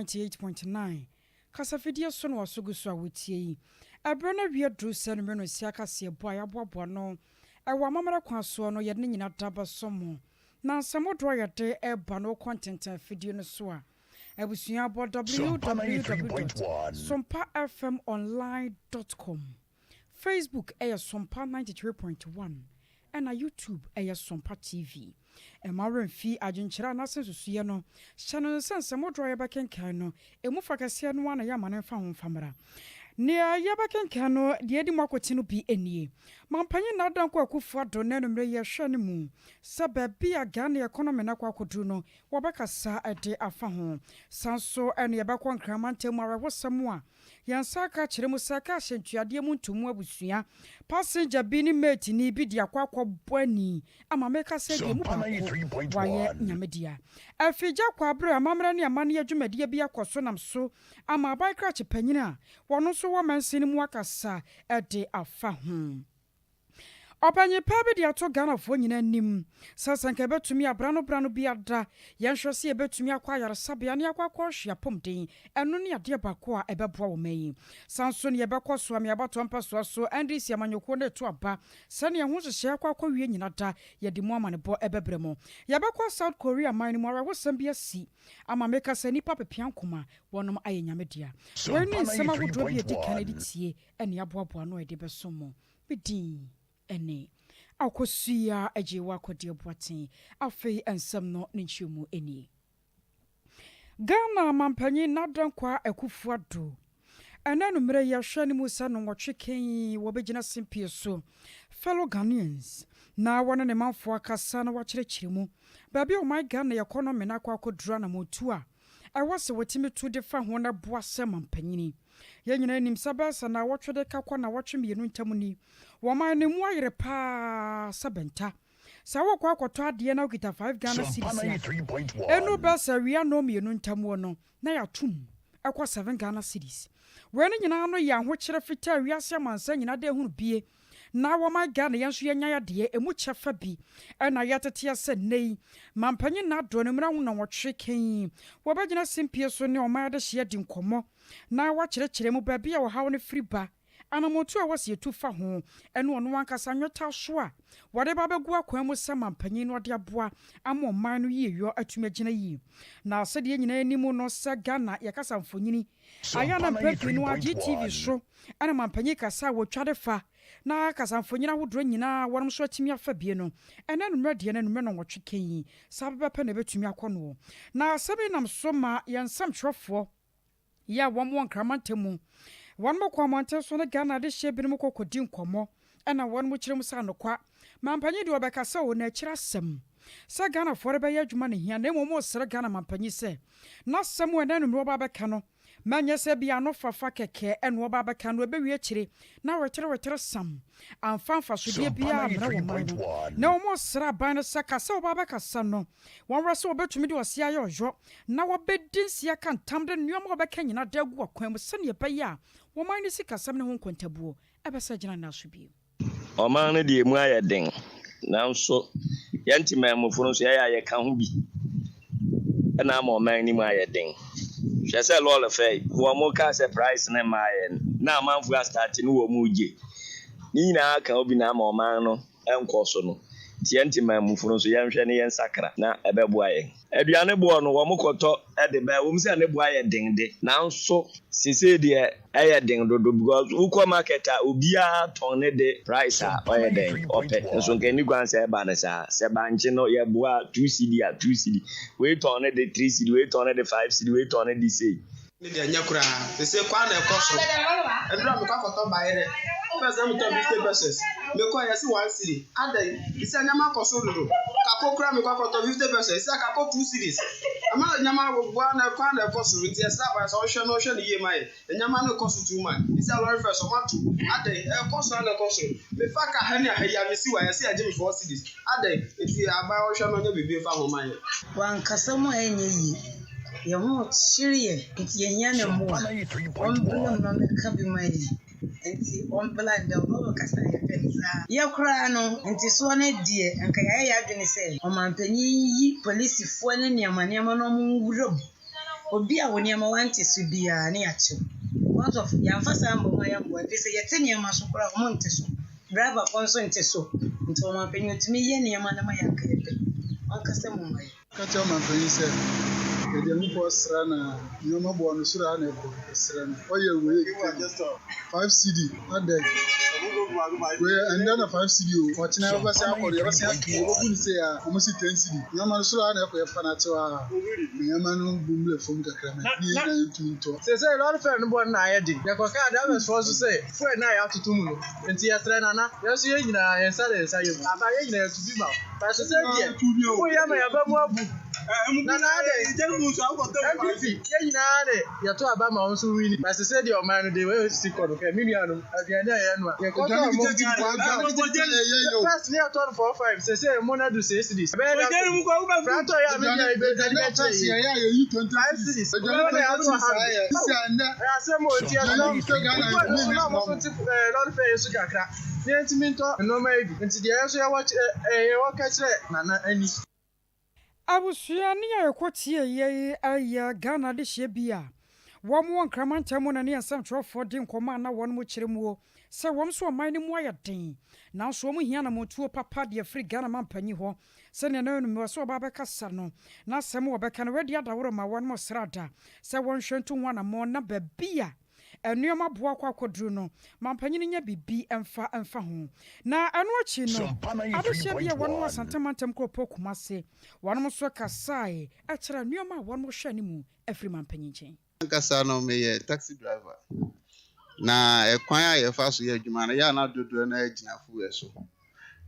98.9 kasafidie so na waso gu so a wotie yi. Ɛberɛ no awie duru sɛ no mmerɛ no si akaseɛ bɔ a yɛaboaboa no ɛwɔ amammerɛ kwan soɔ no, yɛde ne nyina da bɛsɔ mo. Na nsɛm hodoɔ a yɛde ɛba no, wokɔ ntenten afidie no so a, abusua, bɔ www.sompafmonline.com, Facebook ɛyɛ Sompa 93.1, ɛna YouTube ɛyɛ Sompa TV. Ɛma werɛmfi adwenkyerɛ anaasɛ nsusuiɛ no, hyɛ no sɛ nsɛm hodoɔ a yɛbɛkenkan no ɛmu fa kɛseɛ no a na yɛama no mfa ho mfa nea yɛbɛkenkan no. Deɛ adi mu akɔte no bi nie: Mampanyin Nana Dankwa Akufo Addo na anummerɛ yɛhwɛ no mu sɛ baabi a Ghana economy no akɔ akɔduru no, wɔbɛkasa de afa ho. San so ɛne yɛbɛkɔ Nkrama ntam awerɛhosɛm a yɛn nsa aka kyerɛ mu sɛ kaa hyɛntuadeɛ mu ntomu abusua passenger bi ne mate ni bi de akɔ akɔbɔ ani ama meka sɛ deɛ mu baako wayɛ Nyame dea. Afigya kɔ abere amammerɛ ne amanneɛ adwumadie bi akɔ so nam so ama aban krakye panyin a wɔno nso wɔ mansin no mu akasa de afa ho. Ɔpanyin pa bi de ato Ghanafoɔ nyinaa anim sɛ nka ɛbɛtumi abra no bra no bi ada yɛnhwɛ sɛ yɛbɛtumi akɔ ayaresabea ne akɔ akɔhwe apɔmden. Ɛno ne adeɛ baako a ɛbɛboa wɔ ma yi. San so ne yɛbɛkɔ so a meabatoɔ mpɛsoa so NDC amanyɔkuo no ɛto aba sɛnea ho nhyehyɛ akɔ akɔwie nyina da, yɛde mu amanebɔ ɛbɛbrɛ mu. Yɛbɛkɔ South Korea man no mu, awerɛhosɛm bi asi ama meka sɛ nnipa pepea nkoma wɔnom ayɛ Nyame dea. Wei ne nsɛm ahodoɔ bi a ɛdi kan de tie ɛne aboaboa no a yɛde bɛsom mo. Medin ɛne Akosua Agye wɔ Akɔdeɛ Boaten. Afei nsɛm no ne nkyerɛmu nie: Ghana mampanyin Nana Dankwa Akufo Addo, ɛna nummerɛ yɛhwɛ no mu sɛ no nwɔtwe kan wɔbɛgyina simpie so fellow Ghanaians na wɔne ne manfoɔ akasa na wɔakyerɛkyerɛ mu baabi a ɔman Ghana economy no akɔ akɔduru, anammɔntu a ɛwɔ sɛ wɔtumi tu de fa ho na boa sɛ mampanyini. Yɛn nyinaa nim sɛ bɛyɛ sɛ na wɔtwe de ka kɔ na wɔtwe 2 ntam ni, wɔman no mu ayere paa sɛ bɛnta sɛ wokɔ akɔtɔ adeɛ na wokita 5 Ghana cedis a, ɛnu bɛ sɛ wia no 2 ntam wɔ no na yɛatom ɛkɔ 7 Ghana cedis. Wei no nyinaa no yɛ ahokyerɛ fitaa wiase amansa nyinaa de ehunu bie na wɔma Ghana yɛn nso yɛnya yadeɛ emu kyɛfa bi. Ɛna yɛteteɛ sɛ nnɛ yi mampanyin na adoɔ no mmerɛ na wɔtwe kan wɔbɛgyina simpie so ne ɔman adehyeɛ di nkɔmmɔ na wɔakyerɛkyerɛ mu baabi a ɔhaw no firi ba, anamoto a wɔsi etu fa ho, ɛne ɔno ankasa nweta so a wɔde ba bɛgu akwan mu sɛ mampanyin no ɔde aboa ama ɔman no yieyɔ atumi agyina yie. Na sɛdeɛ nyinaa anim no sɛ Ghana yɛkasa mfonyini ayɛ na mpɛn pii no agye TV so ɛna mampanyin kasa a wɔtwa de fa na kasa mfonyini ahodoɔ nyinaa wɔn nso atumi afa bie no. Ɛnɛ nummerɛ deɛ no nummerɛ no wɔtwe kan saa bɛbɛpɛ na ɛbɛtumi akɔ no. Na asɛm yi nam so ma yɛn nsɛmtwerɛfoɔ yɛ a wɔn wɔ Nkrama ntam mu, wɔn mo kɔ mmɔnten so ne Ghana de hyɛ binom kɔ kɔdi nkɔmmɔ, ɛna wɔn mo kyerɛ mu sɛ anokwa mampanyin deɛ ɔbɛkasa wɔ n'akyiri asɛm sɛ Ghanafoɔ de bɛyɛ adwuma ne hia, na mmom ɔsrɛ Ghana mampanyin sɛ n'asɛm a ɛnɛ nummerɛ ɔba bɛka no manyɛ sɛ bi ano fafa kɛkɛ ɛna ɔba bɛka no ɛbɛwie akyire na wetere sam amfa mfasodeɛ biara mmerɛ wɔ man no. Na wɔn srɛ aban no sɛ kasa ɔba bɛkasa no, wɔn werɛ sɛ wɔbɛtumi de ɔse ayɛ ɔyɔ na wɔbɛdi nsia ka ntam de nneɛma a wɔbɛka nyinaa da agu akwan mu sɛnea ɛbɛyɛ a wɔman no sikasɛm ne ho nkɔntabuo ɛbɛsɛ gyina nna so bio. Ɔman no deɛ, emu ayɛ den, nanso yɛn temammufo no nso yɛyɛ a yɛka ho bi ɛna ama ɔman no mu ayɛ den. Hwɛ sɛ lɔɔre fɛ wɔn mo kaa sɛ price ne mmaa yɛ na amanfoɔ astart ne wɔn mu gye ne nyinaa ka obi na ama ɔman no nkɔ so no. Nti yɛn temammufo no nso yɛnhwɛ ne yɛn sakra na ɛbɛboa yɛn. Aduane boɔ no, wɔn kɔtɔ ɛde bɛn wɔn sɛ ne boa yɛ den de, nanso sese deɛ ɛyɛ den dodo because wokɔ market a, obiara tɔn ne de price a ɔyɛ den ɔpɛ. Nso nka ni kwan sɛ ɛba ne saa sɛ bankye no yɛboa 2 cedi a, 2 cedi, wei tɔn ne de 3 cedi, wei tɔn ne de 5 cedi, wei tɔn ne de sei. Ne deɛ nyɛ koraa, sese kwan na ɛkɔ so. Ɛdura mekɔ akɔtɔ bayerɛ first na metɔ 50 pesewas, mekɔ yɛ sɛ 1 cedi. Adan sɛ nneɛma kɔ so dodo. Kako kora mekɔ akɔtɔ 50 pesewas, sɛ kako 2 cedis. Ɛma nneɛma boa na kwan na ɛkɔ so. Nti ɛsɛ aban sɛ ɔhwɛ na ɔhwɛ ne yie ma yɛ. Nneɛma no kɔ so too much. Sɛ lorry fares ɔmo ato, adan ɛkɔ so ana ɛkɔ so. Mefa ka ha ne ha yi a mesi wa yɛsɛ yɛgye me 4 cedis. Adan nti aban ɔhwɛ na ɔnyɛ biribi mfa ho ma yɛ. Wankasa mu a ɛnyɛ yie, yɛn ho kyere yɛ, nti yɛhia ne mmoa. Ɔmbla mu na ɔmmɛka bi ma yɛn, nti ɔmbla ndɛ ɔbɛkasa yɛpɛ ne saa. Yɛ koraa no nti soɔ no deɛ, nka yɛayɛ yɛ adwene sɛ ɔmanpanyin yi polisifoɔ ne nneɛma nneɛma no ɔmo nwura mu. Obi a wo nneɛma wante so biara ne yɛakye wo. Because of yɛamfa saa ammɔ mu a yɛmmoa ɛfiri sɛ yɛte nneɛma so koraa a wɔn nte so. Driverfoɔ nso nte so. Nti ɔmanpanin ɔtumi yɛ nneɛma no ma yɛn anka yɛpɛ. Ɔnkasa mu mma yɛn. Ka kyerɛ ɔmanpanyin sɛ, Yɛde ahufoɔ sra na nneɛma boɔ no soro ara na ɛkɔ, yɛsrɛ no ɔyɛ wei ɛkeka mu, 5 cedi adɛn, wei ɛndɛ na 5 cedi o, ɔkyena yɛbɛsan akɔ no yɛbɛsan atu yɛbɛbu no sei a, wɔn se 10 cedi, nneɛma no soro ara na ɛkɔ yɛfa no akyɛw a, nneɛma no bu mmerɛ fam kakra ma ne yɛn nyinaa yɛntumi ntɔ. Seesei lɔre fare no boɔ no na ayɛ den. Yɛkɔkaa drivers foɔ nso sɛ fuel no a yɛatoto mu no nti yɛsrɛ Nana, yɛn nso yɛn nyinaa yɛn nsa da yɛn nsa yam. Aba yɛn nyinaa yɛto bi ma wo. Na sesei deɛ woyɛ ma yɛaba mu abu. Nana adɛn? NPP yɛn nyinaa ne yɛto aba ma wo nso wini. Na sesei deɛ ɔman no de wei si kɔ no hwɛ me nuanom aduane a yɛnoa yɛkɔtɔ ɛmo first ne yɛtɔ no 4 5 sesei ɛmo no adu 6 cedis ɛbɛyɛ da fratɔ yɛ a me nua yɛbɛdwane bɛkyerɛ yi 5 cedis wobɛma na yɛato ha no ɛyɛ asɛm o nti yɛsrɛ mo nkurɔfoɔ no so na ɔmo so te lɔre fare yi so kakra. Na yɛntumi ntɔ nnoɔma yi bi. Nti deɛ yɛn nso yɛwɔ kyerɛ ɛɛ yɛwɔ ka kyerɛ Nana ani. Abusua ne a yɛkɔ tie yɛ yi yɛ Ghana adehyeɛ bi a wɔn wɔ Nkraman ntam na ne yɛn nsɛmtwerɛfoɔ di nkɔmmɔ a na wɔn kyerɛ muo sɛ wɔn nso ɔman no mu ayɛ den nanso wɔn hia anamontuo papa de afiri Ghana mampanyin hɔ sɛnea na ɛnum wɔ sɛ ɔba abɛkasa no n'asɛm wɔbɛka no wadi adaworo ma wɔn srada sɛ wɔnhwɛ nto ho anammɔn na baabi a nneɛma boa kɔ akɔduru no, mampanyin nya biribi mfa mfa ho. Na ɛno akyi no, adehyeɛ bi a wɔn wɔ Asante mantam kuropɔn Kumase, wɔn nso kasae kyerɛ nneɛma a wɔn hwɛ ne mu afiri mampanyin nkyɛn. Ankasa no meyɛ taxi driver na ɛkwan a yɛfa so yɛ adwuma no yɛ a na dodoɔ no gyina fuel so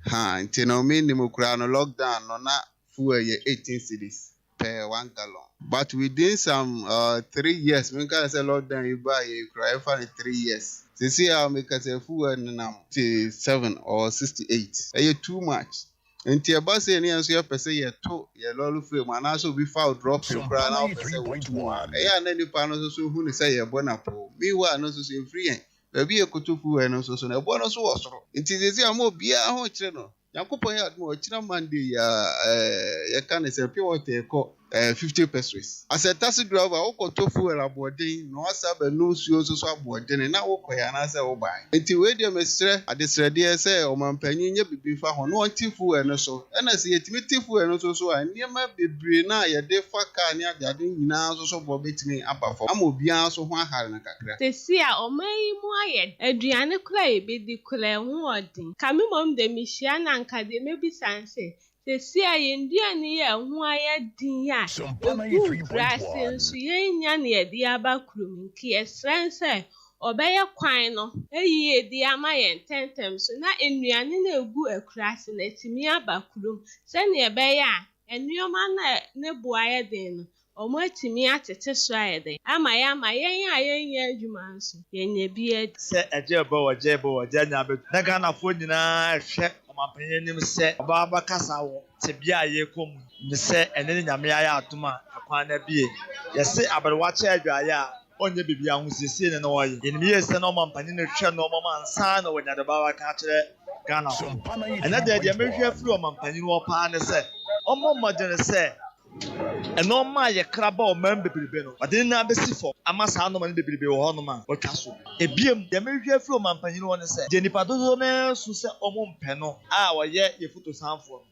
ha. Nti no menim koraa no, lockdown no na fuel yɛ 18 cedis per 1 gallon, but within some 3 years, menka sɛ lockdown yi baa yɛ kura yɛfa no 3 years sisi a meka sɛ fuel nenam te 7 or 68. Ɛyɛ too much. Nti ɛba sɛ ne yɛn nso yɛpɛ sɛ yɛto yɛ lɔre fare mu anaasɛ obi fa wo dropping koraa na wopɛ sɛ wotu mu a, ɛyɛ a na nipa no nso so hu ne sɛ yɛbɔ napo. Meanwhile no nso so ɛmfiri yɛn baabi yɛ koto fuel no nso so no, ɛboɔ no nso wɔ soro. Nti sisi a ma obiara ho kyerɛ no, Nyankopɔn yɛ adom a, ɔkyena Monday yi a yɛka ne sɛ pure water ɛkɔ 50 pesewas. As a taxi driver, wokɔtɔ fuel aboɔden na wasa bɛnom nsuo nso so aboɔden na wokɔɛ anaasɛ wobae. Nti wei deɛ, mesrɛ adesrɛdeɛ sɛ ɔmanpanyin nyɛ biribi mfa ho na ɔnte fuel no so. Ɛna sɛ yɛtumi te fuel no so so a, nneɛma bebree no a yɛde fa kaa ne adeade nyinaa nso so boɔ bɛtumi aba fam ama obiara nso ho ahare no kakra. Sesi a ɔman yi mu ayɛ, aduane koraa a yɛbɛdi koraa ɛho ɔden. Ka me mmom de mehyia na anka deɛ mɛbisa ne sɛ, sesi a yɛn nduane yi a ɛho ayɛ den a ɛgu nkuraase nso yɛnnya ne yɛde aba kurom, nti yɛsrɛ no sɛ ɔbɛyɛ kwan no ayie de ama yɛn ntɛmntɛm so na nnuane no a ɛgu akuraase no atumi aba kurom, sɛnea ɛbɛyɛ a nneɛma no a ne bo ayɛ den no, ɔmo atumi atete so ayɛ den ama yɛn, ama yɛn a yɛnyɛ adwuma nso yɛnya bi adi. Sɛ ɛgye bɔ wɔgye bɔ wɔgye anya abɛtu na Ghanafoɔ nyinaa ɛhwɛ ɔmanpanyin anim sɛ ɔbaa bɛkasa wɔ tebea a yɛrekɔ mu ne sɛ ɛne ne Nyame ayɛ adom a ɛkwan no abie. Yɛse aberewakyɛ adwaeɛ a ɔnyɛ biribi ahosiesie ne na ɔyɛ. Yɛnim yie sɛ na ɔmanpanyin no hwɛ nneɛma mu ansa na wɔnya de ba bɛka akyerɛ Ghanafoɔ. Ɛnɛ deɛ mehwɛ afiri ɔmanpanyin hɔ paa ne sɛ ɔmmɔ mmɔden sɛ nneɛma a yɛkra ba ɔman bebrebe no, ɔde ne nan bɛsi fam ama saa nneɛma no bebrebe wɔ hɔnom a wɔatwa so. Ebiem, deɛ mehwɛ afiri ɔmanpanyin hɔ ne sɛ deɛ nipa dodoɔ no so sɛ ɔmo mpɛ no a wɔyɛ yɛ fotosanfoɔ no,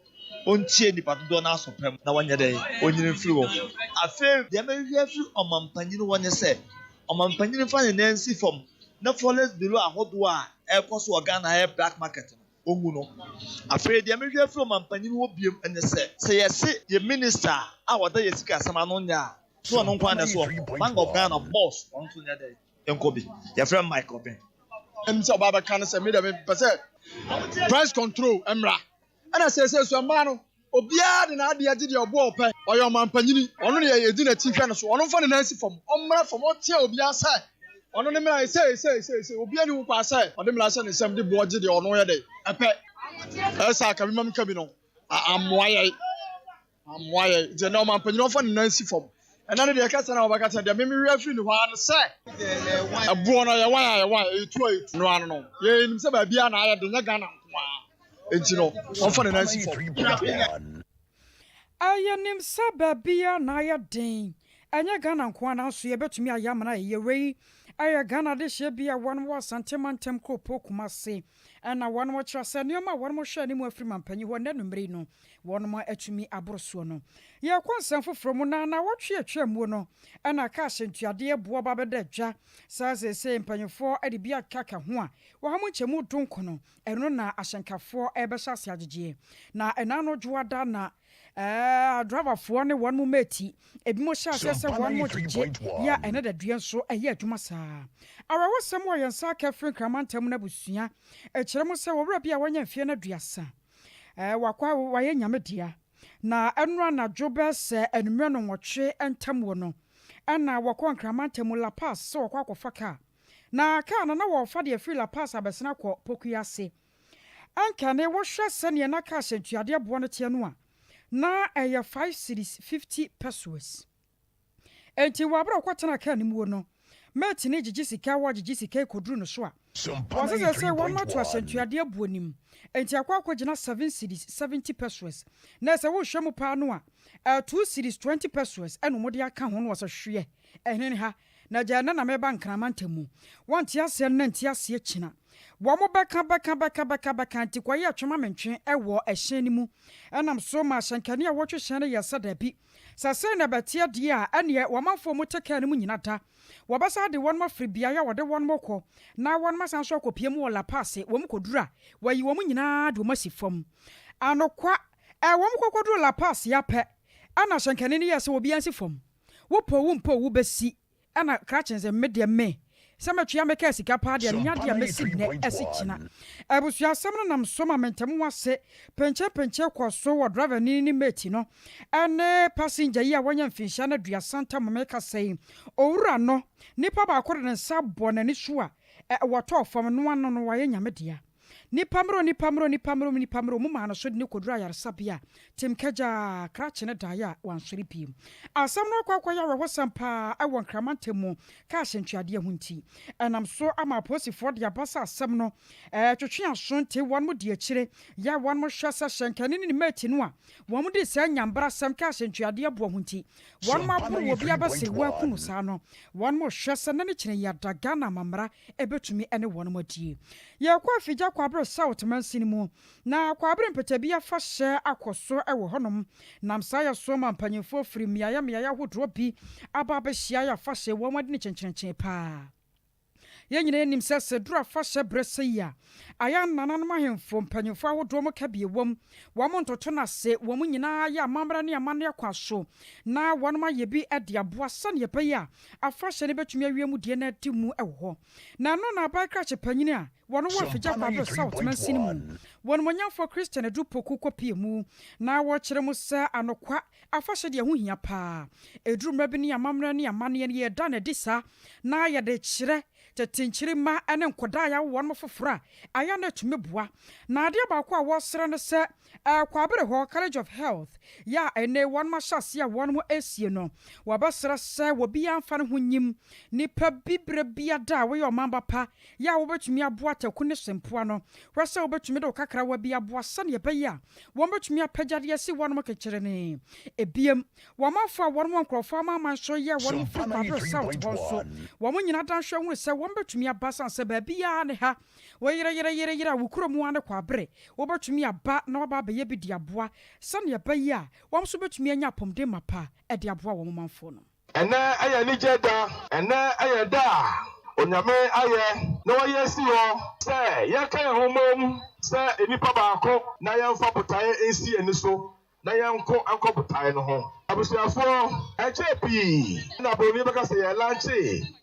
ɔntie nipa dodoɔ no aso pɛm na wɔnyɛ dɛ ɔnyini mfiri hɔ. Afei deɛ mehwɛ afiri ɔmanpanyin hɔ ne sɛ ɔmanpanyin fa ne nan si fam na forex bureau ahodoɔ a ɛrekɔ so wɔ Ghana ɛyɛ black market no, ɔngu no. Afei deɛ mehwɛ afiri ɔmanpanyin hɔ biem ne sɛ sɛ yɛse yɛ minister a wɔda yɛ sika asɛm ano nyɛ a so ɔno nko ara na ɛso ɔkɔ Bank of Ghana boss, ɔno nso nyɛ dɛ nkɔ bi. Yɛfrɛ Mike Obeng. Ɛm sɛ ɔbaa bɛka no sɛ me deɛ, mepɛ sɛ price control mmra. Ɛna seesei so mmaa no, obiara de n'adeɛ gye deɛ ɔboa ɔpɛ. Ɔyɛ ɔmampanyini, ɔno ne yɛdi n'akyi hwɛ no so. Ɔno mfa ne nan si fam, ɔmmra fam, ɔtea obiara sɛ ɔno ne mmara. Sei sei sei sei, obiara ni ho kwa sɛ ɔde mmara hyɛ ne nsam de boɔ gye deɛ ɔno yɛ de ɛpɛ. Ɛsɛ aka bi mam ka bi no ammoa yɛ, ammoa yɛ. Nti ɛnɛ ɔmampanyini ɔmfa ne nan si fam. Ɛna ne deɛ ɛka na wɔbɛka kyerɛ deɛ memehwɛ afiri ne hɔ ara no sɛ ɛboɔ no yɛ wan a yɛ wan, ɛyɛ tu a yɛ tu no ano no, yɛnim sɛ baabiara na ayɛ de, nyɛ Ghana nko ara. Nti no ɔmfa ne nan si fam. Ɛyɛnim sɛ baabiara na ayɛ den. Ɛnyɛ Ghana nko ara nanso yɛbɛtumi ayɛ amena ayɛyɛ wei ɛyɛ Ghana adehyeɛ bi a wɔn wɔ Asante mantam kuropɔn Kumase ɛna wɔn kyerɛ sɛ nneɛma a wɔn hwɛ anim afiri mampanyin hɔ nnɛ anwummere yi no wɔn atumi aboro soɔ no. Yɛkɔ nsɛm foforɔ mu na nnawɔtwe a atwa muo no ɛna kaa hyɛntuadeɛ boɔ ba bɛda dwa sɛ seesei mpanyinfoɔ de bi akaka ho a wɔha mu nkyɛmu dunkono ɛno na ahyɛnkafoɔ ɛrebɛhyɛ ase agyegyeɛ na ɛna ano dwoada na Adraivafoɔ ne wɔn mate ebinom hyɛ aseɛ sɛ wɔn gyegye yɛ a ɛnɛ daduɛ nso ɛyɛ adwuma saa. Awerɛhosɛm wɔ yɛn nsa aka afiri Nkraman ntam no abusua ɛkyerɛ mu sɛ owura bi a wanya mfeɛ no 30 wakɔ wayɛ nyame dea na ɛno anadwo bɛyɛ sɛ anwummerɛ nnɔnwɔtwe ntam wɔ no ɛna wɔkɔ Nkraman ntam La Paz sɛ wɔkɔ akɔfa kaa na kaa no na wɔrefa de afiri La Paz abɛsene akɔ Pokuase. Anka ne wohwɛ sɛdeɛ na kaa hyɛntuadeɛ boɔ no teɛ no a, na ɛyɛ 5 cedis 50 pesewas. Enti wɔ abere a ɔkɔtena kaa no muo no, mate ne gyegye sika wɔ gyegye sika kɔduru no so a, wɔse sɛ sɛ wɔn ato ahyɛntuadeɛ boɔ nim. Enti akɔ akɔgyina 7 cedis 70 pesewas. Na sɛ wohwɛ mu paa no a, 2 cedis 20 pesewas ɛna wɔde aka ho no wɔ sɛ hweɛ ɛhene ha na gya ɛnɛ na meba Nkrama ntam mu. Wɔnte aseɛ no na nte aseɛ kyina. Wɔn bɛka bɛka bɛka bɛka bɛka nti kɔyɛ atwema mentwe ɛwɔ ɛhyɛn no mu. Ɛnam so ma ahyɛnkani a wɔtwe hyɛn no yɛ sɛ daabi. Sɛ sɛn na ɛbɛteɛ deɛ a ɛneɛ wɔmanfoɔ mu te kaa no mu nyina da. Wɔbɛsa de wɔn afiri beaeɛ a wɔde wɔn kɔ na wɔn asan so akɔpie mu wɔ La Paz. Wɔn kɔduru a wɔayi wɔn nyinaa de wɔn asi fam. Anokwa wɔn kɔkɔduru La Paz ya pɛ ɛna ahyɛnkani no yɛ sɛ obiara nsi fam. Wopɔ wo mpo wobɛsi ɛna krakye sɛ me deɛ me sɛ mɛtua mɛka sika paa deɛ menya deɛ mɛsi nnɛ ɛsi kyina. Abusuasɛm no nam so ma mentɛm ho ase penkyɛnpenkyɛn kɔ so wɔ driver ni ne mate no ɛne passenger yi a wɔanya mfinhyia no 30 ntam. Meka sɛ owura no nipa baako de ne nsa bɔ n'ani so a wɔtɔɔ fam no ano no wayɛ nyame dea. Nipa mmerɛ nipa mmerɛ nipa mmerɛ nipa mmerɛ mu maa no so de ne kɔduru ayaresabea tim kagyaa krakye ne daeɛ a wansɔre biem. Asɛm no akɔ akɔyɛ awerɛhosɛm paa ɛwɔ Nkrama ntam mu kaa hyɛntuadeɛ ho nti ɛnam so ama apolisifoɔ de aba sɛ asɛm no twetwe aso nti wɔn mo di akyire yɛ wɔn mo hwɛ sɛ hyɛnkani ne ne mate no a wɔn di saa nyambrasɛm kaa hyɛntuadeɛ boɔ ho nti wɔn mo aboro wɔ bi abɛsɛ wɔn akunu saa no wɔn mo hwɛ sɛ ne ne kyerɛ yi ada Ghana amamra ɛbɛtumi ne wɔn mo adie. Yɛkɔ Afigya Kwabre South mansini mu na Kwabre mpɛtɛbi afahyɛ akɔ so wɔ hɔnom. Nam saa yɛ so ma mpanyinfoɔ firi mmeaeɛ mmeaeɛ ahodoɔ bi aba abɛhyia yɛ afahyɛ wɔn adi ne kyɛnkyɛnkyɛn paa. Yɛn nyinaa nim sɛ sɛ duru afahyɛ berɛ sɛ yi a, ayɛ nananom ahemfo mpanyinfoɔ ahodoɔ mo ka bie wɔm wɔn ntoto no ase wɔn nyinaa yɛ amammerɛ ne amanneɛ kwa so na wɔn ayɛ bi de aboa sɛneɛ ɛbɛyɛ a afahyɛ no bɛtumi awie mu deɛ no adi mu wɔ hɔ. Na ɛno na aban krakye panyin a wɔn wɔ Afigya Kwabre South mansini mu wɔn monyamfoɔ Christian Adu Poku kɔpie mu na wɔkyerɛ mu sɛ anokwa afahyɛ deɛ ho hia paa. Ɛduru mmerɛ bi ne amammerɛ ne amanneɛ no yɛda no adi saa na yɛde kyerɛ tete nkyirimma ne nkɔdaa a yɛawo wɔn foforɔ a ayɛ no atumi boa. Na adeɛ baako a wɔsrɛ no sɛ Kwabere hɔ College of Health yɛ a ɛnɛ wɔn ahyɛ ase a wɔn asie no, wɔbɛsrɛ sɛ obiara mfa ne ho nyim nipa bi berɛ biada a wɔyɛ ɔman pa yɛ a wɔbɛtumi aboa Taku ne Sempoa no hwɛ sɛ wɔbɛtumi de wo kakrawa bi aboa sɛneɛ ɛbɛyɛ a wɔn bɛtumi apagyadeɛ si wɔn kekyerene. Ebiem, wɔn amanfoɔ a wɔn wɔ nkurɔfoɔ amaaman so yɛ wɔn firi Kwabere South hɔ nso wɔn nyinaa danhwɛ hunu sɛ wɔn bɛtumi aba san sɛ baabiara ne ha wɔyerɛyerɛyerɛyerɛ a wo kurom ne Kwabere wɔbɛtumi aba na wɔaba abɛyɛ bi de aboa sɛneɛ ɛbɛyɛ a wɔn nso bɛtumi anya apɔmuden mapa de aboa wɔn manfoɔ no. Ɛnɛ ɛyɛ anigye da, ɛnɛ ɛyɛ da a Onyame ayɛ na wɔyɛ si hɔ sɛ yɛka yɛn ho mmom sɛ nnipa baako na yɛmfa botaeɛ nsi ani so na yɛnko nkɔ botaeɛ no ho. Abusuafoɔ, ɛnkyɛɛ pii na buroni bɛka sɛ yɛ launch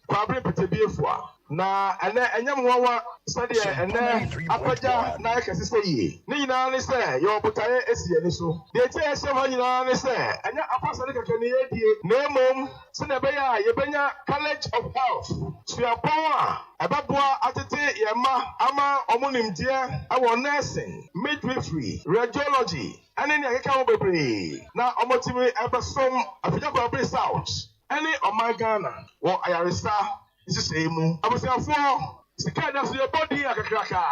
Kwabere Mpɛtɛbiefo na ɛnɛ ɛnyɛ nwanwa sɛdeɛ ɛnɛ apagya na ayɛ kɛse sɛ yie. Ne nyinaa ne sɛ yɛwɔ botaeɛ esi yɛn ani so. Deɛ eti a yɛhyɛ hɔ nyinaa ne sɛ ɛnyɛ afahyɛ ne kɛkɛ ne yɛdie na mmom sɛdeɛ ɛbɛyɛ a yɛbɛnya College of Health suapɔn a ɛbɛboa atete yɛn mma ama wɔn nimdeɛ ɛwɔ nursing, midwifery, radiology ɛne nea ɛkeka ho bebree na wɔtumi ɛbɛsom Afigya Kwabre South ɛne ɔman Ghana wɔ ayaresa nhyehyɛe mu. Abusuafoɔ, sika ɛda so yɛbɔ din akakraka,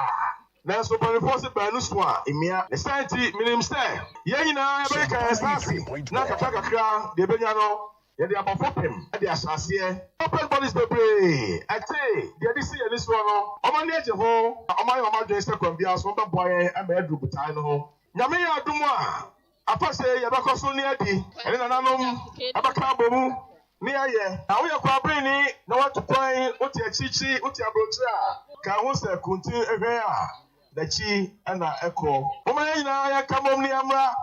nanso mpanimfoɔ sɛ baanu so a mmea ne saa nti menim sɛ yɛn nyinaa yɛbɛkeka yɛn nsa ase na kakra kakra deɛ ɛbɛnya no. Yɛde abɔ fapem de ahyɛ aseɛ. Corporate bodies bebree tee deɛ yɛde si yɛn ani soɔ no, wɔn ani agye ho na wɔayɛ wɔn adwene sɛ kwan biara so wɔbɛboa yɛn ma yɛaduru botae no ho. Nyame yɛ adom a, afahyɛ yi yɛbɛkɔ so ne adi, yɛne nananom bɛka abɔ mu ne ayɛ. Na woyɛ kwabreni na woatu kwan, wote akyirikyiri, wote aburokyire a, ka ho sɛ kuntu hwɛn a n'akyi na ɛkɔ. Momma yɛn nyinaa yɛnka mmom ne yɛmmra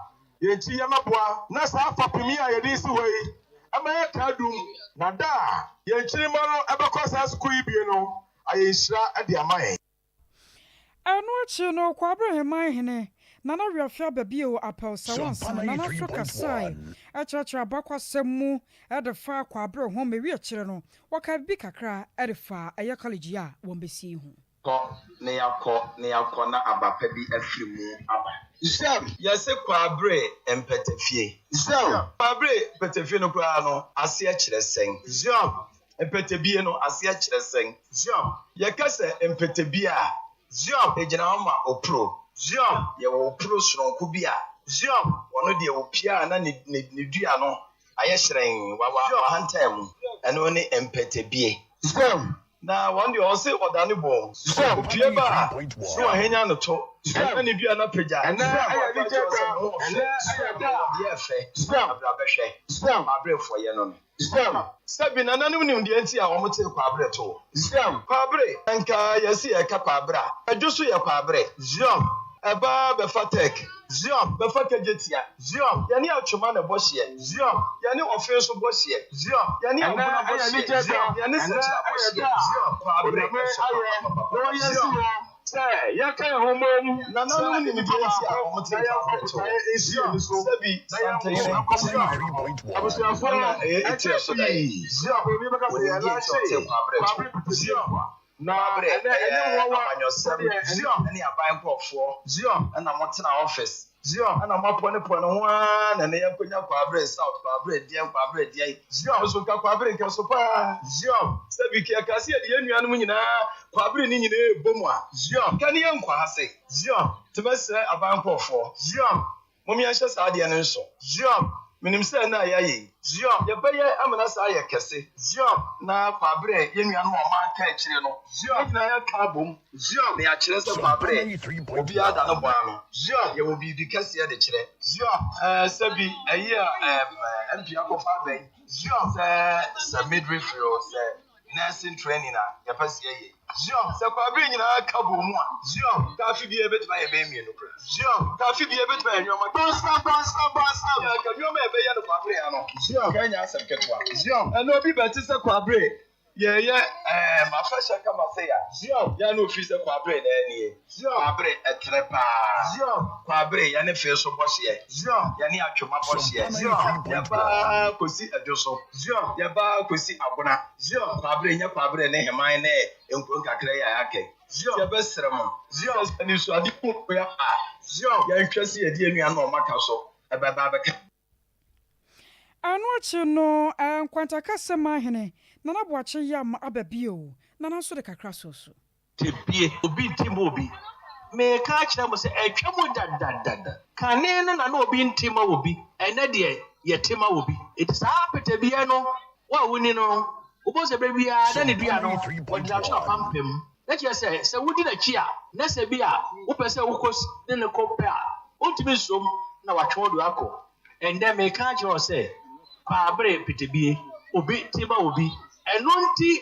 yɛn akyi yɛmmɛboa na saa fapem yi a yɛde resi hɔ yi mmɛyɛ krado na da a yɛn nkyirimma no bɛkɔ saa sukuu yi bio no ayɛ nhyira de ama yɛn. Ɛno akyi no, Kwabre Heman hene, Nana Wiafe Ababio Apɛw Sawonsa, Nana nso kasae kyerɛkyerɛɛ abakwasɛm mu de faa Kwabre ho ma ewie akyire no, wɔkaa biribi kakra de faa ɛyɛ kɔlege yi a wɔbɛsi yi ho. Kɔ na yɛakɔ na yɛakɔ na aba pa bi afiri mu aba. Zɛw, yɛse Kwabre mpɛtɛfie. Zɛw, Kwabre mpɛtɛfie no koraa no aseɛ kyerɛ sɛn? Zɛw, Mpɛtɛbie no aseɛ kyerɛ sɛn? Zion. Yɛka sɛ mpɛtɛbie a, Zion, ɛgyina hɔ ma opuro. Zion. Yɛwɔ opuro sononko bi a, Zion, ɔno deɛ ɔpue a na ne, ne, ne dua no ayɛ hyerɛnn, wa, wa, wahantan mu. Ɛno ne mpɛtɛbie. Zion. Na wɔn deɛ ɔse ɔdane bɔn. Zion. Ɔpue ba a, na wahanyan no to, na ne dua no apagya. Ɛnnɛ Na ɛyɛ waka anigye akyerɛ wo da. sɛ, Me ho Ɛnnɛ ɔfɛ, ɛyɛ da mewɔ a. deɛ ɛfɛ, Zion. abrabɛhwɛ, Zion. m'abrɛfoɔyɛ no no. Zɛw. Sɛbi nananom nim deɛ nti a wɔn tee kwaabere toɔ. Zɛw. Kwaabere, nka yɛse yɛreka kwaabere a, ɛdwo so yɛ kwaabere. Zɛw. Ɛba bɛfa tɛk. Zɛw. Bɛfa kagyetia. Zɛw. Yɛne atwoma na ɛbɔ hyeɛ. Zɛw. Yɛne ɔfe nso bɔ hyeɛ. Zɛw. Yɛne Ɛnnɛ abona bɔ ɛyɛ hyeɛ. anigye da. Zɛw. Yɛne Ɛnnɛ sɛkyerɛ bɔ ɛyɛ hyeɛ. da a Zɛw. Kwaabere Onyame ɛsɔ ayɛ papapapapa. na wayɛ asi Zɛw. hɔ sɛ yɛnka yɛn ho mmom Nananom sɛ nim nnipa deɛ nti a baako wɔn na tee yɛmfa kwaabere toɔ. botaeɛ nsi yɛn ani so Sɛbi na yɛnko Santehene. nkɔpem Zɛw. Abusuafoɔ, Ɔno na ɛyɛ ɛkyɛ etire so da yi. pii obi bɛka sɛ Wɔnim yɛn deɛ nan nti a ɔtee hyee kwaabere toɔ. Kwabre Pete Fua. Na Kwaabere ɛnɛ ɛyɛ ɛnyɛ nwanwa amanyɔsɛm sɛdeɛ Zion, ne aban nkurɔfoɔ Zion, na motena office Zion, na moapɔnepɔne ho ara na ɛnɛ yɛnkɔnya Kwaabere South, Kwaabere deɛn, Kwaabere deɛn. Zion, Nso nka Kwaabere nkɛso paa. Zion, Sɛ bi yɛka sɛ yɛde yɛn nuanom nyinaa Kwaabere ne nyinaa rebɔ mu a, Zion, nka ne yɛnkɔ ase. Zion, Nti mɛsrɛ aban nkurɔfoɔ, Zion, Mom yɛnhyɛ saa adeɛ no nso. Zion. Menim sɛ nna a yɛayɛ yi. Zion. Yɛbɛyɛ ama no asan ayɛ kɛse. Zion. Na kwaberɛ yɛn nuanom a wɔaka akyire no. Zion. Yɛn nyinaa yɛaka abom. Zion. Na yɛakyerɛ sɛ kwaberɛ obiara da no bɔ ano. Zion. Yɛwɔ biribi kɛseɛ de kyerɛ. Zion. Ɛɛ sɛbi ɛyi a ɛɛm MP akɔfa aba yi. Zion. Sɛ sɛ midwifery o sɛ. Nursing training a yɛpɛ sɛ yɛyɛ. Zion. Sɛ kwabere nyinaa ka bɔ mu a. Zion. Ka afe biara ebetumi ayɛ bɛyɛ mmienu koraa. Zion. Ka afe biara ebetumi ayɛ nneɛma. Bɔnsam, bɔnsam, bɔnsam. Yɛ ka nneɛma a ɛbɛyɛ no kwabere ano. Zion. Ka ɛnyɛ asɛm ketewa. Zion. Ɛna obi bɛte sɛ kwabere yɛyɛ ɛɛm afahyɛ kama sɛ ya. Zion. Yɛ na ofiri sɛ kwabere na ɛnie. Zion. Kwabere ɛtrɛ paa. Zion. Kwabere yɛne fee so bɔ hyeɛ. Zion. Yɛne atwoma bɔ hyeɛ. Zion. Yɛba kɔsi ɛdwo so. Zion. Yɛba kɔsi Agona. Zion. Kwabre nyɛ Kwabre ne Heman ne nkuro nkakra yi a yɛaka yi. Zion. Yɛbɛsrɛ mo. Zion. Sɛ anisoadehu wei aba a, Zion. yɛnhwɛ sɛ yɛde yɛn nuanom a wɔaka so bɛba abɛka. Ɛno akyi no, Nkwantakasa Manhene, Nana Boakye Yam aba bio, Nana nso de kakra soo so. Te bie, obi nte mma obi. Mereka akyerɛ mo sɛ, atwa mu dadadada. Kane no na na obi nte mma obi, ɛnnɛ deɛ, yɛte ma obi. Enti saa apɛtɛbea no, wo a wonni no no, wobɛhu sɛ berɛ biara na ne dua no, wɔde no ato n'apampam. Na kyerɛ sɛ, sɛ wodi n'akyi a, na sɛ bi a wopɛ sɛ wokɔ ne no kɔ pɛ a, wontumi nsom na watwe wo de wo akɔ. Ɛnnɛ mereka akyerɛ wo sɛ, Kwaabere petebie, obi te ma obi. Ɛno nti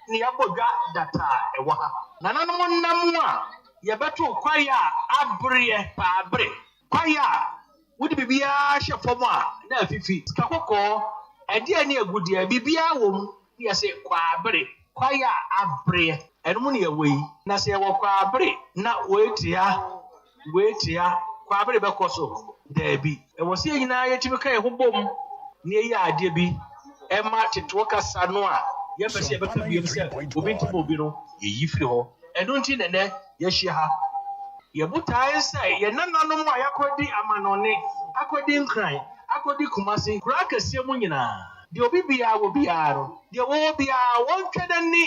na yɛabɔ dwa data a ɛwɔ ha. Nananom nam a yɛbɛto kwaeɛ a abereɛ, kwaabere, kwaeɛ a wode biribiara hyɛ fam a na afifi, sika kɔkɔɔ, ɛdeɛn ne agudeɛ, biribiara wɔ mu, na yɛse kwaabere, kwaeɛ a abereɛ, ɛno mu na yɛwɔ yi. Na sɛ yɛwɔ kwaabere na wei te ha, Wei tia Kwabere bɛkɔ so? Daabi. Ɛwɔ sɛ yɛn nyinaa yɛtumi ka yɛn ho bom na yɛyɛ adeɛ bi ma tetoɔ kasa no a yɛmpɛ sɛ yɛbɛka biom sɛ obi nte ma obi no, yɛyi firi hɔ. Ɛno nti na ɛnnɛ yɛahyia ha. Yɛn botaeɛ ne sɛ yɛn nananom a yɛakɔdi amanɔne, akɔdi Nkran, akɔdi Kumasi, kuro akɛseɛ mu nyinaa, deɛ obi biara wɔ biara no, deɛ wɔwɔ biara wɔntwa n'ani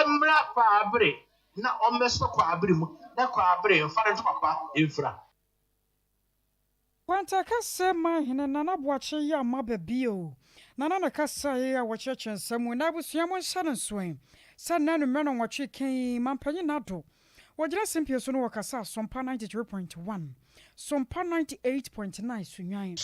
mmra Kwaabere Na ɔmmɛsɔ kwaabere mu, na kwaabere mfa ne ntoma pa mfira. Kwanta kɛse man hene Nana Boakye yi amma ba bio. Nana na kasae a wɔkyerɛkyerɛ nsɛm mu. Na abusua monhyɛ no nsoɛ sɛ nnɛ anwummerɛ nnɔnwɔtwe ka yi Mampanyin Nado wɔgyina simpie so no wɔkasa Sompa 93.1, Sompa 98.9 Sunyani.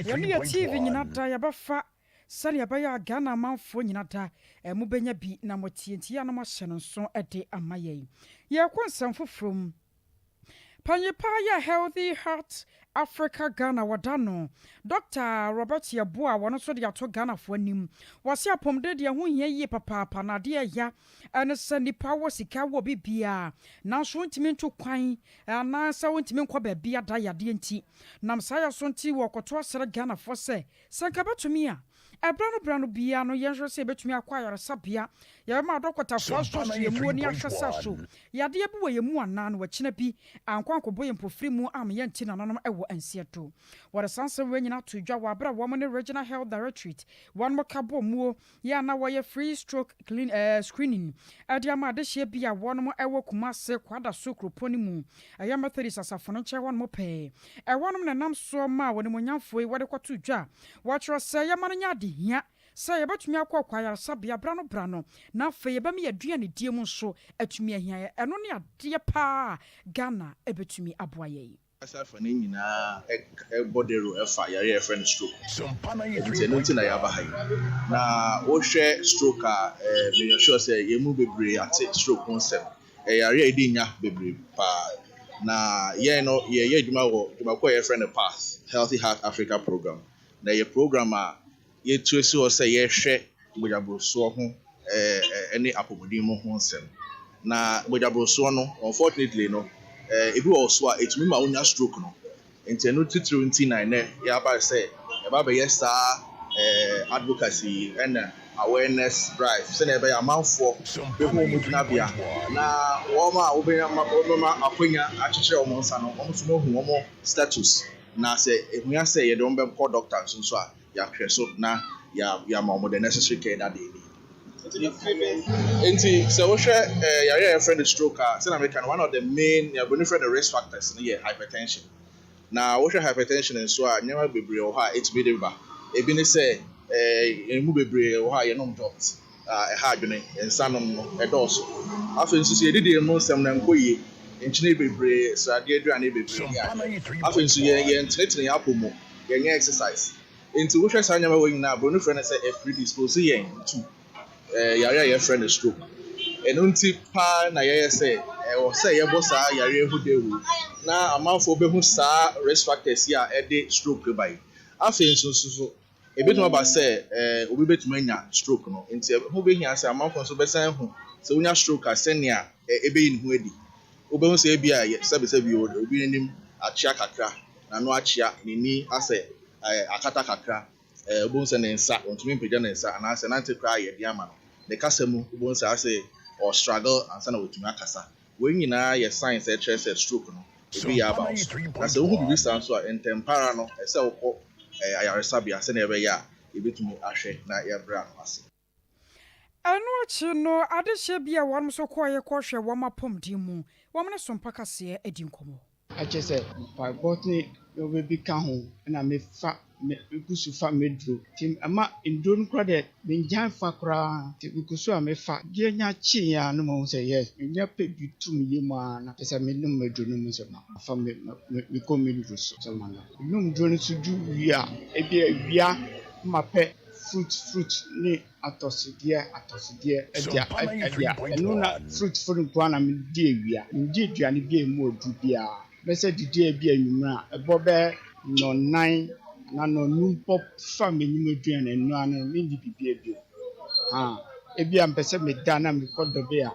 Yɛne yɛ TV nyina da yɛbɛfa sɛnea ɛbɛyɛ a Ghana amanfoɔ nyina da mobɛnya bi na moatie nti yɛ a na moahyɛ no nso de ama yɛn. Yɛrekɔ nsɛm foforɔ mu. Panyin pa yɛ Healthy Heart Africa Ghana wɔda no Dɔkta Robert Yeboah wɔno nso de ato Ghanafoɔ anim. Wɔse apɔmuden deɛ ɛho hia yie papaapa na adeɛ ɛya ɛne sɛ nipa wɔ sika wɔ bibiaa nanso wontumi nto kwan anaa sɛ wontumi nkɔ baabi ada yadeɛ nti. Nam saa yɛ so nti wɔkɔto asrɛ Ghanafoɔ sɛ Sɛ anka ɛbɛtumi a, ɛberɛ ano berɛ ano biara no yɛnhwɛ sɛ yɛbɛtumi akɔ ayaresabea, yɛbɛma adɔkotafoɔ asosɔ yɛn muo ne ahwɛ sɛ so yadeɛ bi wɔ yɛn mu anaa na wakyina bi ankɔ ankɔbɔ yɛn mpofiri mu amma yɛnte nananom wɔ nseɛ do. Wɔde saa nsɛm wei nyinaa too dwa wɔ aberɛ a wɔn ne Regional Health Directorate wɔnom ka bɔɔ muo yɛ a na wɔyɛ free stroke clean eh, screening de ama adehyeɛ bi a wɔnom wɔ Kumase Kwadaso kuropɔn no mu, ɛyɛ Methodist asafo no nkyɛn hɔnom pɛɛ. Ɛhɔnom na ɛnam soɔ maa wɔnimuonyamfoɔ yi wɔde kɔtoo dwa. Wɔtwerɛ sɛ, Yɛma no nyɛ adehia sɛ yɛbɛtumi akɔ ɔkɔ ayaresabea berɛ ano berɛ ano, na afei yɛbɛma yɛn aduanedie mu nso atumi ahia yɛn. Ɛno ne adeɛ paa a Ghana bɛtumi aboa yɛn. Wiase afanan nyinaa bɔ dawuro fa yare a yɛfrɛ no stroke ho. Nti ɛno nti na yɛaba ha yi. Na wohwɛ stroke a, meyɛ sure sɛ yɛn mu bebree ate stroke ho nsɛm. Ɛyɛ yare a ɛdi nya bebree paa. Na yɛn no, yɛyɛ adwuma wɔ dwumakuo a yɛfrɛ no PATH, Healthy Heart Africa Program. Na ɛyɛ program a yɛatu asi hɔ sɛ yɛhwɛ mogyaborosoɔ ho ne apɔmuden mu ho nsɛm. Na mogyaborosoɔ no, unfortunately no, ebi wɔ so a ɛtumi ma wonya stroke no. Nti ɛno titiriw nti na ɛnnɛ yɛaba sɛ yɛba abɛyɛ saa advocacy yi ɛna awareness drive sɛnea ɛbɛyɛ amanfoɔ bɛhu wɔn gyinabea na wɔn a wɔbɛma akwanya akyekyere wɔn nsa no, wɔn nso wɔahu wɔn status na sɛ ɛhia sɛ yɛde wɔn bɛkɔ doctor nso nso a, yɛahwɛ so na yɛama wɔn the necessary care that they need. Nti sɛ wohwɛ yare a yɛfrɛ no stroke a, sɛnea meka no, one of the main, nea buroni frɛ no risk factors no yɛ hypertension. Na wohwɛ hypertension nso a, nneɛma bebree wɔ hɔ a ɛtumi de ba. Ebi ne sɛ yɛn mu bebree wɔ hɔ a yɛnom jot a ɛha adwene, nsa nom no ɛdɔɔso. Afei nso so yɛdidi mu nsɛm no ɛnkɔ yie, nkyene bebree, sradeɛ aduane bebree ne adeɛ. Afei nso yɛn yɛntenetene yɛn apɔ mu, yɛnyɛ exercise. Enti wohwɛ saa nneɛma wei nyinaa a, buroni frɛ no sɛ ɛpredispose yɛn to yare a yɛfrɛ no stroke. Ɛno nti paa na yɛyɛ sɛ ɛwɔ sɛ yɛbɔ saa yareɛ ho dawuro na amanfoɔ bɛhu saa risk factors yi a ɛde stroke ba yi. Afei nso nso so, ɛbɛtumi aba sɛ obi bɛtumi anya stroke no, nti ɛho bɛhia sɛ amanfoɔ nso bɛsan ahu sɛ wonya stroke a sɛnea ɛbɛyi ne ho adi. Wobɛhu sɛ ebia sɛbesɛbe obi anim akyea kakra, n'ano akyea, n'ani asɛ akata kakra, wobɛhu sɛ ne nsa, ɔntumi mpagya ne nsa anaasɛ nante koraa yɛ den ama no. Ne kasa mu, wobɛhu sɛ asɛ ɔrestruggle ansa na watumi akasa. Wei nyinaa yɛ signs a ɛkyerɛ sɛ stroke no, ebi reyɛ aba wo so. Na sɛ wohu biribi saa nso a, ntɛmpa ara no, ɛsɛ sɛ wokɔ ayaresabea sɛnea ɛbɛyɛ a yɛbɛtumi ahwɛ na yɛabrɛ ano ase. Ɛno akyi no, adehyeɛ bi a wɔn nso kɔeɛ kɔhwɛɛ wɔn apɔmuden mu, wɔn ne Sompa Kaseɛ adi nkɔmmɔ. Kyerɛ sɛ mpaebɔ ne nneɛma bi ka ho na mefa me megu so fa m'aduro. Nti ɛma nnuro no koraa deɛ mengyae fa koraa nti megu so a mefa. Deɛ nya kyeeɛ ara na mahu sɛ yes menya pɛ bi to me yam ara na kyerɛ sɛ menom m'aduro no mu sɛ mafa me mekɔ me nnuro so sɛ manom. Menom nnuro no so du wie a ebi awia na mapɛ fruit fruit ne atɔsodeɛ atɔsodeɛ ɛde ɛde a ɛno na fruit fo no nko ara na medi awia. Mendi aduane bi a ɛmu ɔduru biara. Mɛsɛ didi a ebi anwummerɛ a ɛbɔ bɛyɛ nnɔnnan anaa nnɔnnum pɔ fa m'anim aduane ɛno ara no menni biribiara bio. Haa ebi a mepɛ sɛ meda na mekɔ dɔbe a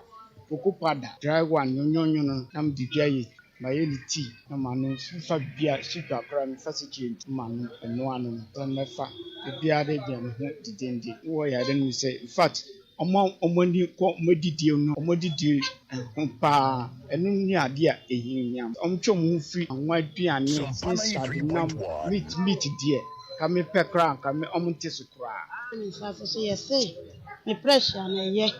cocoa powder dry one nwonwonwono na mede bi ayɛ Mayɛ no tea na manom mefa biribi a sugar koraa mefa sikyire nti manom ɛno ano no sɛ mɛfa biribiara de gyina me ho dedenden wɔ yare no mu sɛ infact ɔmo a ɔmo ani kɔ ɔmo adidie no ɔmo adidie ho paa ɛno ne adeɛ a ɛhia ɔmo twe ɔmo ho firi anwa aduane ne srade nam meat meat deɛ nka mepɛ koraa nka me ɔmo nte so koraa. Nsase so yɛse me pressure no ɛyɛ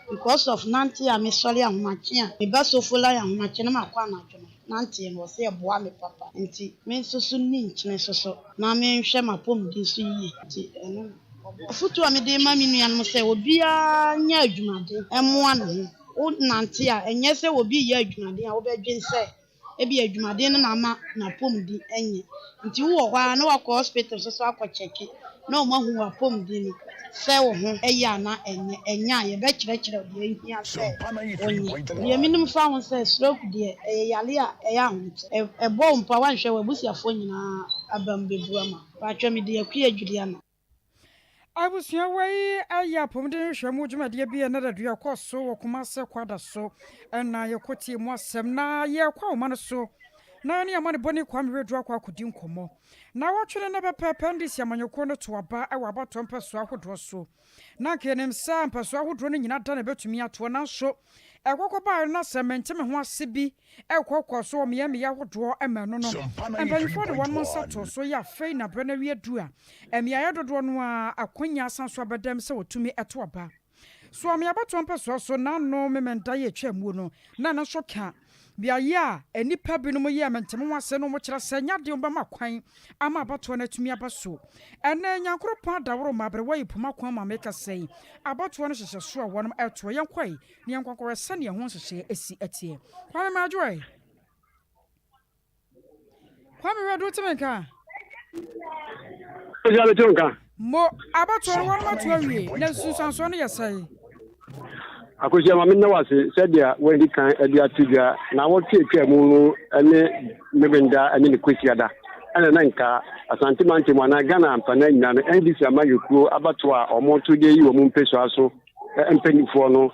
because of nante a mesɔre ahomakye a meba sofo line ahomakye na makɔ anadwo no. nanteɛ no ɔse ɛboa me papa nti me nso so nni nkyene nso so na menhwɛ m'apɔmuden so yie nti ɛno na ɔbɔ. Afotuo a mede rema me nuanom sɛ obiara nyɛ adwumaden mmoa ne ho. Wo nante a ɛnyɛ sɛ obi reyɛ adwumaden a wobɛdwen sɛ Ebia adwumaden no na ama n'apɔmuden nyɛ. Nti wowɔ hɔ ara na woakɔ hospital nso so akɔ kyɛke na wɔahu w'apɔmuden no sɛ wo ho yɛ anaa ɛnyɛ. Ɛnyɛ a, yɛbɛkyerɛkyerɛ wo deɛ ɛhia sɛ wonyɛ. Deɛ menim fa ho sɛ stroke deɛ ɛyɛ yareɛ a ɛyɛ ahomete. Ɛbɔ wo mpo a woanhwɛ w'abusuafoɔ nyinaa abam bɛbu ama wo. Paatwɔ mede Akua Juliana. Abusua wei yɛ apɔmuden nhwehwɛmu dwumadie bi a ɛna dadu ɛkɔ so wɔ Kumase Kwada so na yɛkɔ tie mu asɛm na yɛkɔ ahoma no so na yɛne amanebɔni Kwame Wedu akɔ akɔdi nkɔmmɔ. Na wɔtwe no na pɛpɛɛpɛ NDC amanyɔkuo no to aba wɔ abatoɔ mpɛsoa ahodoɔ so. Na anka yɛnim sɛ mpɛsoa ahodoɔ no nyina da na ɛbɛtumi atoɔ nanso ɛkɔkɔ baeɛ no na sɛ mente me ho ase bi Ɛrekɔkɔ so wɔ mmeammea ahodoɔ ma ɛno no, mpanyimfoɔ de wɔn nsa too so yɛ afei na berɛ no awie adu a mmeaeɛ dodoɔ no ara akwannya asan so abɛdam sɛ wɔtumi to aba. Soame abatoɔ mpɛsoa so n'ano Memenda yi a ɛtwaa muo no, na ɛno nso ka beaeɛ a nnipa binom yɛɛ mentemehoase no wɔkyerɛ sɛ ɛnyɛ adeɛ wɔbɛma kwan ama abatoɔ no atumi aba so. Ɛnnɛ Nyankoropɔn adaworo ma aberewa yi poma kwan ma mekasa yi, abatoɔ no hyehyɛ so a wɔnom ɛtoɔ. Yɛnkɔe. Ne yɛn nkɔnkɔhwɛ sɛdeɛ ɛho nhyehyɛeɛ si teɛ. Kwame Madwoe. Kwame Wɛdu wote me nka? Ɛsɛ mete wo nka. Mo abatoɔ no wɔnom ato awie na nsunsuansoɔ no yɛ sɛn? Akosua ma menna wo ase sɛdeɛ woadi kan de ato dwa na wɔtwe atwa mu no ne Memenda ne ne Kwasiada ɛna na nka Asante mantam anaa Ghana mpana nyinaa no NDC amanyɔkuo abatoɔ a wɔto de ayi wɔn mpɛsua so mpanimfoɔ no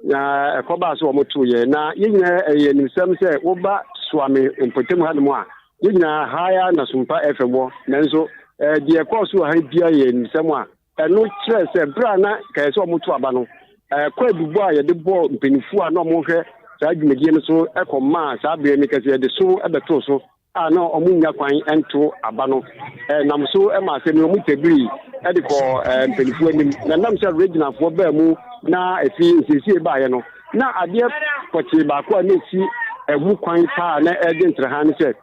na ɛkɔbaa sɛ wɔtoeɛ na yɛn nyinaa ɛyɛ animsɛm sɛ woba Suame mpɔtam hanom a yɛn nyinaa ha ya na Sompa FM wɔ nanso deɛ ɛkɔɔ so wɔ ha biara yɛ animsɛm a ɛno kyerɛ sɛ berɛ a na kɛyɛ sɛ wɔto aba no kwaadubɔ a yɛde bɔɔ mpanimfoɔ a na wɔhwɛ saa dwumadie no so kɔmaa saa berɛ no kɛsɛ yɛde so bɛtoo so a na wɔnnya kwan nto aba no nam so ma asɛm yi wɔtabirii de kɔɔ mpanimfoɔ anim. Na nam sɛ Reginafoɔ baa mu na efi nsiesie baeɛ no, na adeɛ pɔtee baako a na esi ɛho kwan paa na ɛde ntraha ne sɛ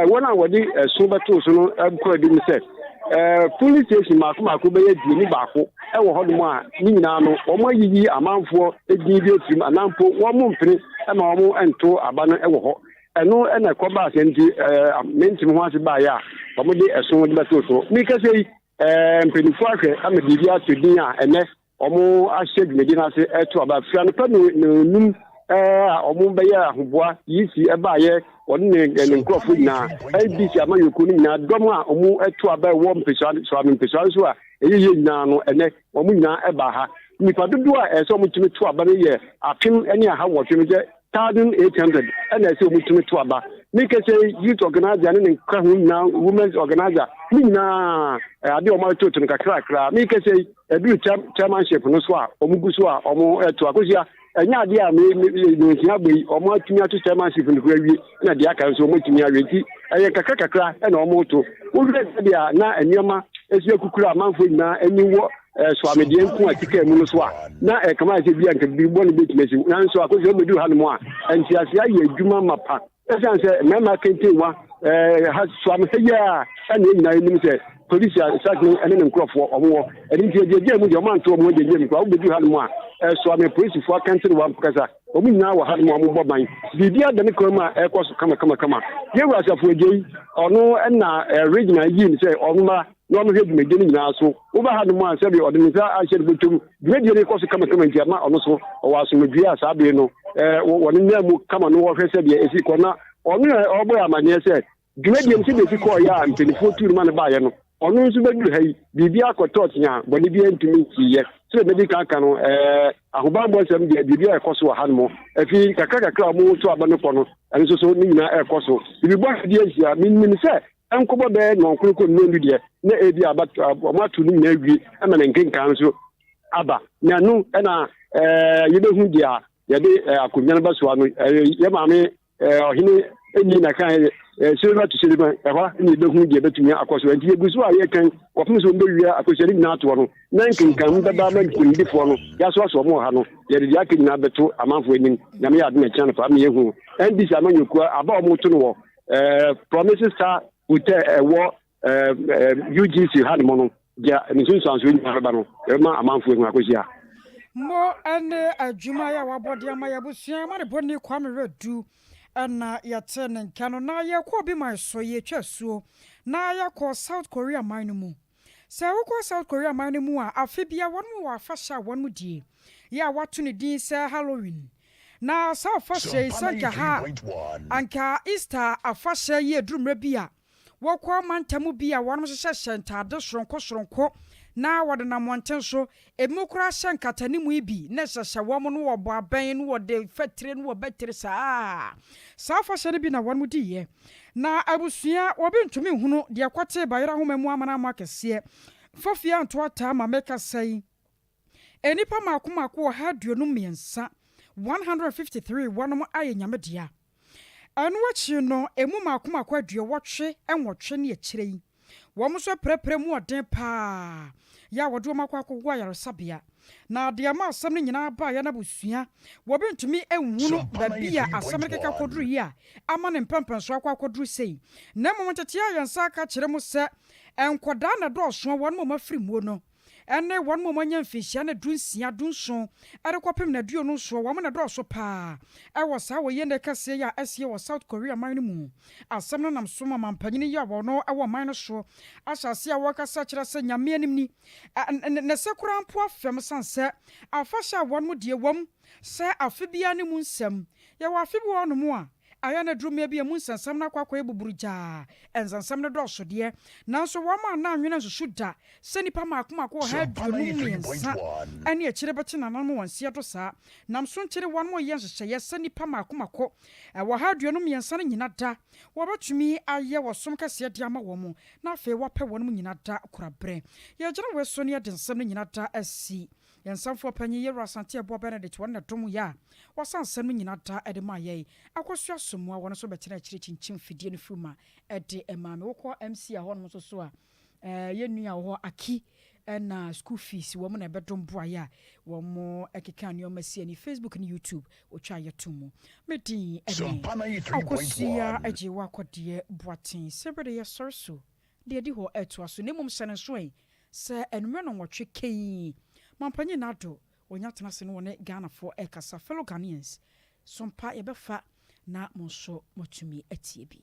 wɔn a wɔde ɛso bɛtoo so no kɔ anim sɛ polling station mako mako bɛyɛ 21 wɔ hɔnom a ne nyinaa no wɔn ayiyi amanfoɔ din bi afirim anaa mpo wɔn mpene ma wɔn nto aba no wɔ hɔ. Ɛno na ɛkɔbaa sɛ nti mente me ho ase baeɛ a wɔde ɛso de bɛtoo so. Mekasa yi, mpanimfoɔ ahwɛ ama biribi ato din a ɛnɛ wɔahyɛ dwumadi no ase ɛto aba. Firi anɔpa nnɔnnum a wɔbɛyɛ ahoboa EC baeɛ, wɔne ne ne nkurɔfoɔ nyinaa, NDC amanyɔkuo no nyinaa, dɔm a wɔto aba ɛwɔ mpesua, Soame mpesua nso a ɛyɛ yie nyinaa no, ɛnɛ wɔn nyinaa ɛbaa ha. Nnipa dodoɔ a ɛsɛ sɛ wɔtumi to aba no yɛ 1808, sɛ 1800 ɛna ɛsɛ wɔn tumi to aba. Ne kɛsɛ youth organizer ne ne nka ho nyinaa, women's organizer ne nyinaa ade wɔn atoto no kakrakra. Me kɛsɛ yi ɛduru chairmanship no so a wɔn gu so a wɔn ɛto akosua. Ɛnyɛ adeɛ a me me nsia bɔ yi wɔn atumi ato chairmanship no kora awie na deɛ aka nso wɔn atumi awie nti ɛyɛ kakra kakra ɛna wɔn to. Wohwɛ sɛdeɛ na nneɛma esi akukuru a amanfoɔ nyinaa ani wɔ soamedeɛ nko a sika mu no so a na ɛkama ayɛ sɛ bi a nka biribi bɔne bɛtumi asi. Nanso akɔsi sɛ wobɛduru hanom a, nteaseɛ ayɛ adwuma mapa. Ɛsiane sɛ mmarima kentenwa ha soame ha yi a ɛna yɛn nyinaa nim sɛ polisi sakene ne ne nkurɔfoɔ wɔn wɔ. Ɛno nti agyagya mu deɛ wɔn anto wɔn agyagya mu koraa. Wobɛduru hanom a, soame polisifoɔ akantenewa ankasa wɔn nyinaa wɔ hanom a wɔbɔ ban. Biribi ada ne kwan mu a ɛrekɔ so kama kama kama. Yɛwura Asafo Agyei, ɔno na regional yii no sɛ ɔmmra na ɔmmɛhwɛ dwumadie no nyinaa so. Woba hanom a, sɛdeɛ ɔde ne nsa ahyɛ ne bɔtɔm, dwumadie no rekɔ so kamakama nti ama ɔno so ɔwɔ asomdwoeɛ a saa bere no wɔ ne nan mu kama no wɔhwɛ sɛdeɛ ɛsi kɔ. Na ɔno na ɔbɔɔ amanneɛ sɛ dwumadie no sɛdeɛ ɛsi kɔeɛ a mpanimfoɔ tuu no ma no baeɛ no, ɔno nso bɛduru ha yi, biribi akɔtɔ tea, bɔne biara ntumi nsiiɛ. Sɛdeɛ madi kan aka no, ahobammɔ nsɛm deɛ biribi a ɛkɔ so wɔ hanom. Afi kakra kakra a wɔto aba no kɔ no, ɛno nso so ne nyinaa ɛrekɔ so. Biribi bɔne bi ansi a, menim sɛ Ɛnkɔbɔ bɛyɛ nnɔnkron kɔ nnɔndu deɛ, na ebi a wɔato no nyinaa awie ma ne nkenkan nso aba. Na ɛno na yɛbɛhu deɛ a yɛde akonnwa no bɛsoa no. Yɛ maame ɔhene Ɛnni na kan yɛ Silver to Silver, ɛhɔ na yɛbɛhu deɛ ɛbɛtumi akɔ so. Nti yɛgu so a yɛkan kɔpem sɛ wɔbɛwie akosua no nyinaa atoɔ no, na nkenkan bɛba ama nkonimdifoɔ no, yɛasoasoa wɔn wɔ ha no, yɛde deɛ aka nyinaa bɛto amanfoɔ anim. Nyame yɛ adom a ɛkyena anɔpa ama yɛahu NDC amanyɔkuo aba a wɔto no wɔ Promises Star Hotel ɛwɔ UGC hanom no, deɛ ne nsunsuansoɔ nyinaa bɛba no, yɛbɛma amanfoɔ ahu akosua. Mo ne adwuma yi a wabɔ de ama yɛn abusua amanebɔni Kwame Werɛdu na yɛte ne nka no. Na yɛkɔ obi man so, yɛtwa asuo na yɛakɔ South Korea man no mu. Sɛ wokɔ South Korea man no mu a, afe biara wɔn wɔ afahyɛ a wɔn die, yɛ a wɔato ne din sɛ Halloween. Na saa afahyɛ yi, sɛ anka ha a, anka Easter afahyɛ yi aduru mmerɛ bi a, Wɔkɔ mantam bi a wɔhyehyɛhyɛ ntade soronko soronko na wɔdenam mmɔnten so. Ebinom koraa hyɛ nkatanimu yi bi na ɛhyehyɛ wɔn na wɔbɔ abɛn na wɔde fatire na wɔbatire saa. Saa afahyɛ no bi na wɔn diiɛ. Na abusua obi ntumi nhunu deɛ ɛkɔtee Bayerɛ Ahoma mu amanaman akɛseɛ. Mfafie anto ataa ma mekasa yi. Nnipa mmaako mmaako 153, 153, wɔnom ayɛ Nyame dea. Ɛno akyi no, emu mmaako mmaako 88 ne akyire yi, wɔn nso apirapira mu ɔden paa, yɛ a wɔde wɔn akɔ akɔgu ayaresabea. Na deɛ ɛma asɛm no nyinaa baeɛ no abusua, wɔbi ntumi nhunu baabi a asɛm no keka kɔduru yi a ama ne mpɛnpɛnsoɔ akɔ akɔduru sei. Na mmom nteteɛ a yɛn nsa aka kyerɛ mu sɛ nkwadaa na ɛdɔɔso a wɔn a wɔafiri muo no, ne wɔn a wɔanya mfinhyia no dunsia, dunson de kɔpem n'aduonu nsoɔ, wɔn na ɛdɔɔso paa wɔ saa oyɛnne kɛseɛ yi a asie wɔ South Korea man no mu. Asɛm no nam so ma mampanyini yi a wɔn wɔ man no soɔ ahyɛ aseɛ a wɔrekasa kyerɛ sɛ Nyame anim ni, ne se koraa mpo afɛm sane sɛ afahyɛ a wɔn die wɔm sɛ afe biara ne mu nsɛm. Yɛwɔ afe bi wɔ hɔnom a Ayɛ na aduru mmea bi a emu nsɛnsɛm no akɔ akɔyɛ buburugyaa. Nsɛnsɛm no dɔɔso deɛ, nanso wɔn a na anwene ansusu da sɛ nnipa mmaako mmaako 153 ne akyire bɛte nananom wɔn nseɛ do saa. Nam so nti ne wɔn reyɛ nhyehyɛeɛ sɛ nnipa mmaako mmaako 153 no nyina da wɔbɛtumi ayɛ ɔsom kɛseɛ de ama wɔn na afei wɔapɛ wɔn nyina da koraberɛ. Yɛgyina wei so na yɛde nsɛm no nyina da asi. Yɛn Nsamfoɔ Panyin Yewura Asante Aboah Benedict wɔn na dom yɛ a wɔsa nsɛm no nyina da de maa yɛn. Akosua Somoa wɔn nso bɛtena akyire kyinkyim fidie no firi ma de maa me. Wokɔ MC a hɔnom nso so a yɛn nua wɔ hɔ Aki ɛna school fees wɔn na ɛbɛdom boa yɛ a wɔn ɛkeka nneɛma si ani Facebook ne YouTube wɔtwa yɛ to mu. Me din ɛne Akosua Agyewa Akɔdeɛ Boateng. Sɛ bere yɛsɔre so Deɛ ɛdi hɔ retoa so, na mmom hyɛ no nso ɛ sɛ anwummerɛ nnɔnwɔtwe kɛyi, Mampanyin Nado, wɔnya tena ase ne wɔne Ghanafoɔ rekasa, fellow Ghanaians, so mpa yɛbɛfa na mo nso moatumi atie bi.